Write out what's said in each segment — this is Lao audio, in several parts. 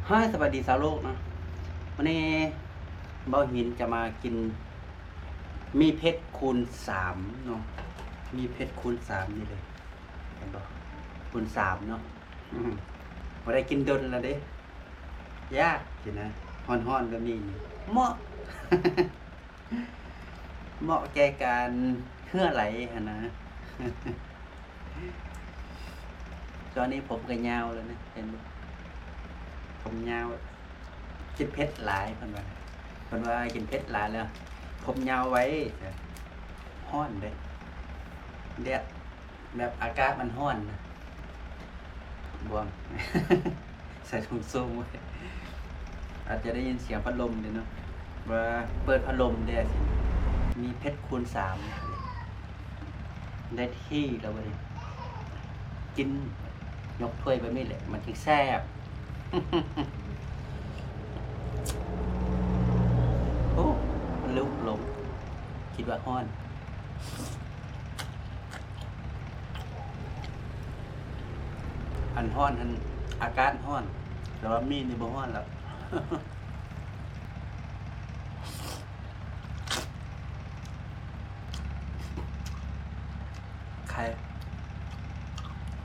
ຮາຍ ສະບາຍດີຊາວໂລກເນາະ. ມື້ນີ້ບ່າວຫີນຈະມາກິນໝີ່ເຜັດຄູນສາມເນາະ, ໝີ່ເຜັດຄູນສາມນີ້ເດ້ ເຫັນບໍ່? ຄູນສາມເນາະ. ອືມ ບໍ່ໄດ້ກິນດົນແລ້ວເດ້, ຢາກກິນນະ, ຮ້ອນໆແບບນີ້ນີ້ເໝາະ. ເໝາະແກ່ການເຫື່ອໄຫຼຫັ້ນນະ. ຕອນນີ້ຜົມກໍຍາວແລ້ວນະ, ເຫັນບໍ່? ຜົມຍາວ, ກິນເຜັດຫຼາຍເພິ່ນວ່າ, ເພິ່ນວ່າກິນເຜັດຫຼາຍແລ້ວຜົມຍາວໄວ. ຮ້ອນເດ້, ແດດ ແບບອາກາດມັນຮ້ອນນະ, ບວມ ໃສ່ຖົງໂສ້ງໄວ້. ອາດຈະໄດ້ຍິນສຽງພັດລົມເດ້ເນາະ, ວ່າເປີດພັດລົມເດ້ ຊິມີເຜັດຄູນສາມ. ໄດ້ທີ່ແລ້ວບັດນີ້, ກິນຍົກຖ້ວຍແບບນີ້ແຫຼະ ມັນຈຶ່ງແຊບ. ໂອ້ ລຸກລົງ, ຄິດວ່າຮ້ອນ. ອັນຮ້ອນຫັ້ນ ອາກາດຮ້ອນ, ແຕ່ວ່າໝີ່ນີ້ບໍ່ຮ້ອນແລ້ວ. ໄຂ່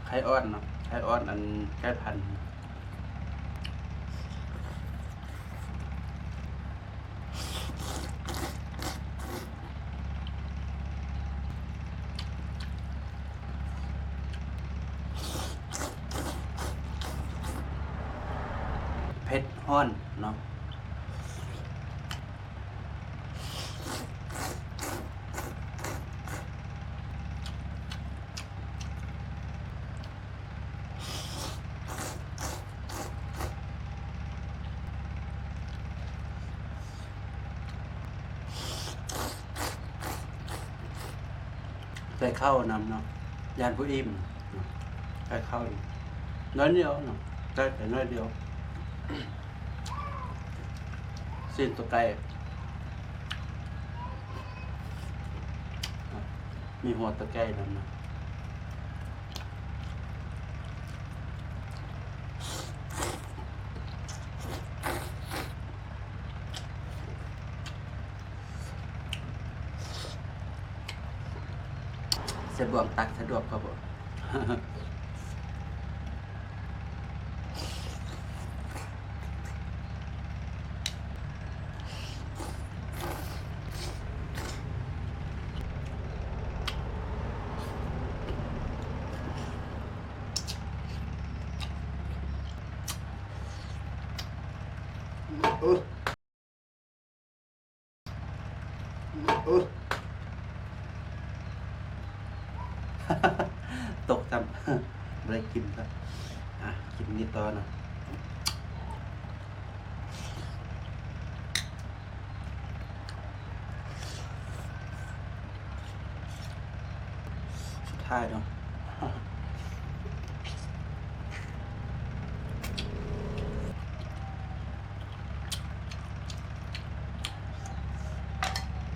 ໄຂ່ອ່ອນເນາະ, ໄຂ່ອ່ອນອັນໄກ່ພັນ. ເຜັດ ຮ້ອນເນາະ. ໃສ່ເຂົ້ານຳເນາະ, ຢ້ານບໍ່ອີ່ມ. ໃສ່ເຂົ້າໜ້ອຍດຽວເນາະ, ໃສ່ແຕ່ໜ້ອຍດຽວ. ຊີ້ນຕົວໄກ່ ມີຫົວຕົວໄກ່ນຳນະ. ໃສ່ບ່ວງຕັກສະດວກກວ່າບໍ່? ຕົກຊ້ຳ ບໍ່ໄດ້ກິນຊ້ຳ. ອ່ະ ກິນນີ້ຕໍ່ເນາະ. ສຸດທ້າຍເນາະ.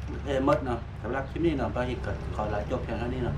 ໂອເຄ ໝົດເນາະ, ສຳລັບຄລິບນີ້ເນາະ ບ່າວຫີນກໍຂໍລາຈົບພຽງເທົ່ານີ້ເນາະ.